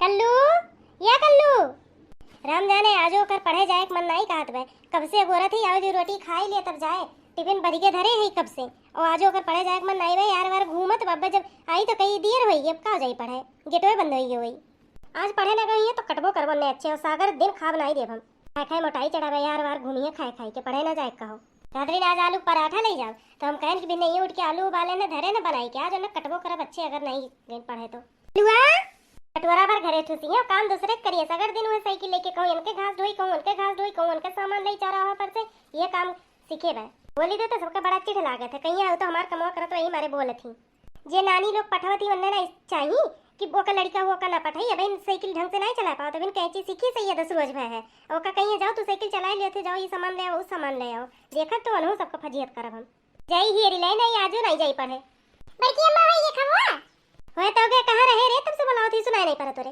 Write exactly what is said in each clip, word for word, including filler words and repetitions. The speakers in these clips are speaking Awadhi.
कल्लू, या कल्लू। राम जाने, आजो ओकर पढ़े जाए के मन नाई कहत बे। कब से गोरत ही, आवे दी रोटी खाई ले तब जाए। टिफिन भरी के धरे ही कब से। और आजो ओकर पढ़े जाए के मन नाई बे, यार वार घूमत बब्बे जब आई तो कई देर होई, अब का जाई पढ़े? गेटवे बंद होई गई होई। आज पढ़े ना गई है तो कटबो करबो ने अच्छे, और सागर दिन खाब नाई देब हम। खाए खाए मोटाई चढ़ावे, यार वार घूमिए खाए खाए के, पढ़े ना जाए कहो। कहत रही ना आज आलू पराठा ले जाओ, तो हम कहन कि भी नहीं उठ के आलू उबाले न धरे न बनाई के, आज न कटबो करब अच्छे अगर नहीं गई पढ़े तो। लुआ, कटोरा भर घरे ठूसी है, काम दूसरे के करिए। सगर दिन हुए साइकिल लेके कहूँ इनके घास ढोई, कहूँ उनके घास ढोई, कहूँ उनके सामान ले चौराहा पर से, ये काम सीखे बा। बोली दे तो सबके बड़ा चिढ़ लागत है, कहीं आओ तो हमार कमवा करत रही मारे बोलत ही। जे नानी लोग पठवत ही उन्हें ना चाही कि ओकर लड़का हो ओकर ना पठाई। अबहिन साइकिल ढंग से नहीं चला पावत, अबहिन कैंची सीखी सही है, दस रोज भय है। ओका कहिए जाओ तू साइकिल चला लियो थे, जाओ ये सामान ले आओ, उस सामान ले आओ। देखत तो अनहु सबका फजीहत करब हम। जाई ही रे, ले नहीं आजू नहीं जाई पढ़े। बड़की अम्मा, होई ये खबवा? होए तो के कहाँ रहे रे, तब से बुलाओ थी, सुनाई नहीं पड़ा तोरे।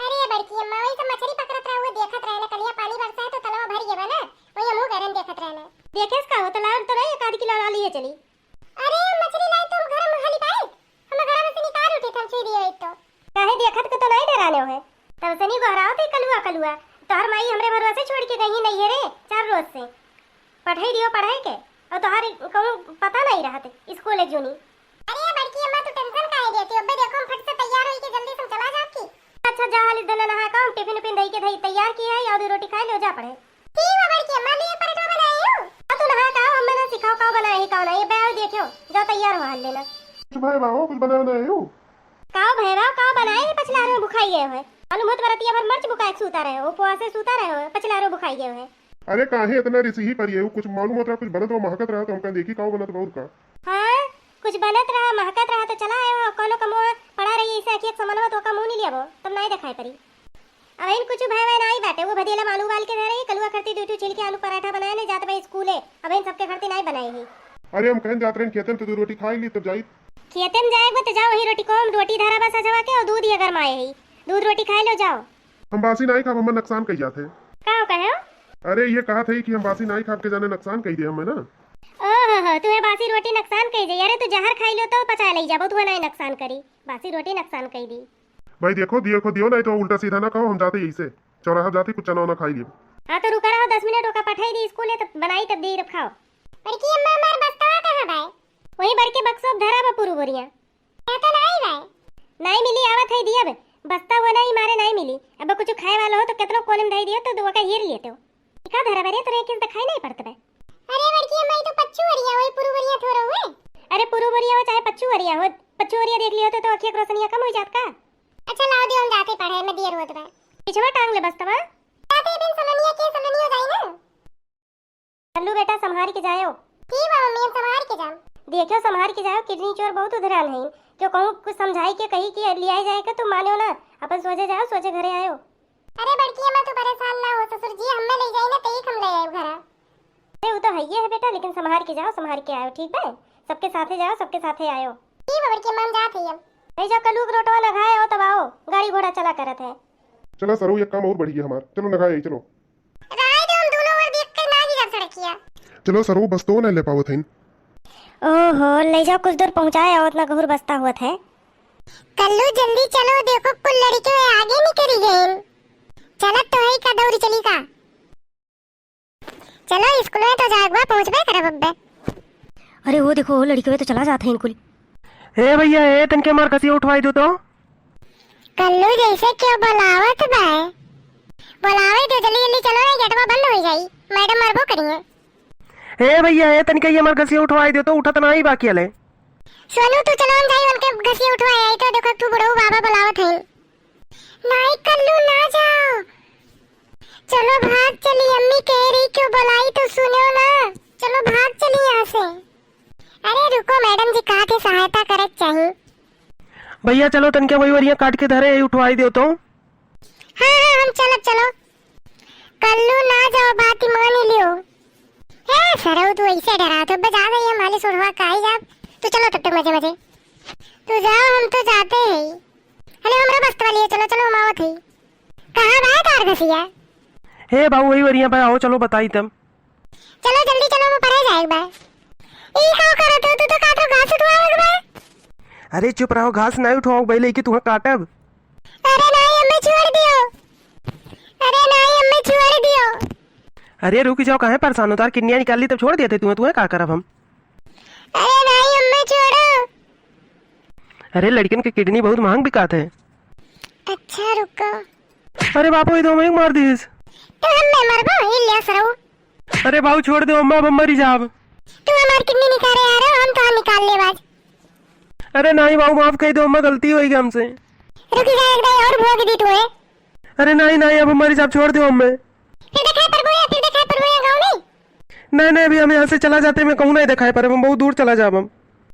अरे बड़की अम्मा, वही सब मछली पकड़त रहे, वो देखत रहे ना, कलिया पानी बरसा है तो तलवा भर गया ना, वही हमहू गरन देखत रहे ना। देखे का हो, तो लाओ तो रहे, एक आध किलो ला लिए चली। अरे मछली लाई तो हम घर में हली पाए, हम घर में से निकाल उठे थे, हम छुई दिए एक तो। काहे देखत के तो नहीं डराने हो है? तब से नहीं गोहराओ थे कलुआ कलुआ, तोहर माई हमरे भरोसे छोड़ के गई नहीं है रे, चार रोज से। पढ़ाई दियो पढ़ाई के, और तोहार कहूँ पता नहीं रहत स्कूल एक जूनी। अरे बड़की अम्मा, तू टेंशन काहे लेती हो? अबे देखो, हम फट से तैयार होई के जल्दी से हम चला जाब की। अच्छा, जा हाली देना नहा का, हम टिफिन उफिन दही के धई तैयार की है, और रोटी खाए लो, जा पढ़े। ठीक बा बड़की अम्मा, लिए पराठा बनाई हूँ। अब तू नहा का, हम ना सिखाओ का बनाए ही का ना, ये बैग देखियो, जा तैयार हो हाल लेना। कुछ भाई बाबू, कुछ बनाए बनाए हो? काव भैरव, काव बनाए है, पछलारो भुखाई गए है। मालूम होत बरतिया भर मर्च बुकाए के सूता रहे हो, उपवासे सूता रहे हो, पछलारो भुखाई गए है। अरे काहे इतना रिसी ही पर ये, कुछ मालूम होत रहा, कुछ बनत रहा, महकत रहा, तो हमका देखी काव बनत बा और का। हाँ, कुछ बनत रहा, महकत रहा, तो चला आए हो, कौनो कमवा पड़ा रही, ऐसे अखियत समनवा तो का मुंह नहीं लियाबो, तब नहीं दिखाई पड़ी। अब इन कुछ भय वय नहीं बाटे, वो भदेला में आलू उबाल के धरे, कलुआ खरती दू ठू छील के आलू पराठा बनाए ने जात बा स्कूले, अब इन सबके खरती नहीं बनाए ही। अरे हम कहन जात रहे खेतन, तो दो रोटी खाई ली, तब जाई। खेते में जाए बा तो जाओ, वही रोटी को हम रोटी धरा बा सजवा के और दूध ये गरमाए है, दूध रोटी खाए लो जाओ। हम बासी नाई खाब, हमर नकसान कई जात है। का हो कहे हो? अरे ये कहा था कि हम बासी नाई खाब के जाने नकसान कई दे हमें ना। ओहो हो, तुम्हें बासी रोटी नकसान कई दे। अरे तू जहर खाई लो तो पचा ले जाबो, तुम्हें नाई नकसान करी, बासी रोटी नकसान कई दी। भाई देखो, देखो, दियो नाई तो उल्टा सीधा ना कहो, हम जाते यही से चौराहा जाते कुछ चना वना खाई लिए। हाँ तो रुका रहो दस मिनट, ओका पठाई दी स्कूल है तो बनाई तब दे खाओ। बड़की अम्मा हमार बस्ता कहाँ बा? वही बड़के बक्सो धरा बा पूरू बोरिया। कहता नाई भाई। नाई मिली, आवत है दियब। बस्ता हुआ नाई मारे नाई मिली। अब कुछ खाए वाला हो तो केतनो कोने में धई दियो तो दुआ का हीर लेते हो। का धरा बरे तोरे किस दिखाई नहीं पड़त बे। अरे बड़की अम्मा, ई तो पच्चू वरिया होई, पुरु वरिया थोड़ा हुए। अरे पुरु वरिया हो चाहे पच्चू वरिया हो, पच्चू वरिया देख लियो तो, तो अखिया के रोशनिया कम हो जात का? अच्छा लाओ दियो, हम जाते पढ़े में दियर होत बे। पिछवा टांग ले बस्तवा। जाते बिन सलनिया के सलनिया जाई ना। कल्लू बेटा, संभार के जायो। ठीक बा मम्मी, हम संभार के जाम। देखियो, संभार के जायो, किडनी चोर बहुत उधरान है। क्यों कहूँ कुछ समझाई के कही कि लियाई जाए के, तू मानो ना, अपन सोझे जाओ, सोझे घरे आयो। अरे बड़की अम्मा, तू परेशान ना हो, ससुर जी हमें ले जाई ना, तई हम ले आए घरा। अरे वो तो है ये है बेटा, लेकिन संभार के जाओ, संभार के आयो, ठीक बा? सबके साथे जाओ, सबके साथे आयो। ठीक बा बड़की अम्मा, हम जात है अब। ले जाओ कल्लू के रोटवा नघाए हो तब आओ, गाड़ी घोड़ा चला करत है। चला सरऊ, एक काम और बढ़ गया हमार, चलो नघाए, चलो। राय दे, हम दोनों ओर देख के ना गिरब सड़किया। चलो सरऊ, बस तो ना ले पावत हईन। ओहो, ले जाओ, कुछ दूर पहुंचाए, और इतना गहुर बस्ता हुआ था। कल्लू जल्दी चलो, देखो कुल लड़के आगे निकल गए। चलत तो है का, दौड़ी चली का? चलो स्कूल में तो जाए बा, पहुंचबे करब अब्बे। अरे वो देखो, वो लड़के तो चला जाते हैं कुल। ए भैया, ए तनके मार कसी उठवाई दो तो। कल्लू जैसे क्यों बोलावत बा? बोलावे दो, जल्दी जल्दी चलो, नहीं गेटवा बंद हो जाई, मैडम मरबो करिए। ए भैया, ए तनिका ये हमार घसिया उठवाई दे तो, उठत नाही बाकी हले। सोनू तू चलो हम जाई उनके घसिया उठवाए आई तो, देखो तू बुढ़ऊ बाबा बोलावत है। नाही कल्लू ना जाओ, चलो भाग चली, अम्मी कह रही क्यों बोलाई तो सुनो ना, चलो भाग चली यहाँ से। अरे रुको मैडम जी, कहा थे सहायता करे के चाही। भैया चलो तनके वही वरिया काट के धरे, यही उठवाई दो तो। हाँ हाँ हम चलब, चलो। कल्लू ना जाओ, बात ही मान ही लियो। ए सरऊ तू ऐसे डरा तो बजा गई है, मालिश उठवा के आई जाब। तू चलो तब तक मजे मजे। तू जाओ, हम तो जाते हैं। अरे हमरा बस्ता लिए चलो, चलो हम आवत है। कहाँ बा तार घसिया? हे बाबू वही वरिया पे आओ, चलो बताई तब। चलो जल्दी चलो, वो परे जाए बा। ई का करत हो तू, तो काटो घास उठवावे के बा। अरे चुप रहो, घास नहीं उठवाओ भाई, लेके तुम्हें काटब। अरे नहीं, हमें छू अरे रुक जाओ, काहे परेशान हो? तार किडनिया निकाल ली तब छोड़ देते तुम्हें, तुम्हें का करब हम? अरे नहीं अम्मा, छोड़ो। अरे लड़कन के किडनी बहुत महंग बिकात है। अच्छा रुको। अरे बापू, ये तो हमें मार दीस। तो हम मैं मरबो, ये लिया सरऊ। अरे बाबू छोड़ दो अम्मा, अब हम मरी जाब। तू हमार किडनी निकाले आ रहे हो, हम तो निकाल ले आज। अरे नहीं बाबू, माफ कर दो अम्मा, गलती होई गई हमसे। रुक जा, एक दाई और भोग दी तू है। अरे नहीं नहीं, अब हम मरी जाब, छोड़ दो हमें। फिर देखाए परबो या, फिर देखाए परबो या गाँव में। नहीं नहीं, अभी हम यहाँ से चला जाते, मैं कहूँ नहीं देखाए पर, हम बहुत दूर चला जाब हम।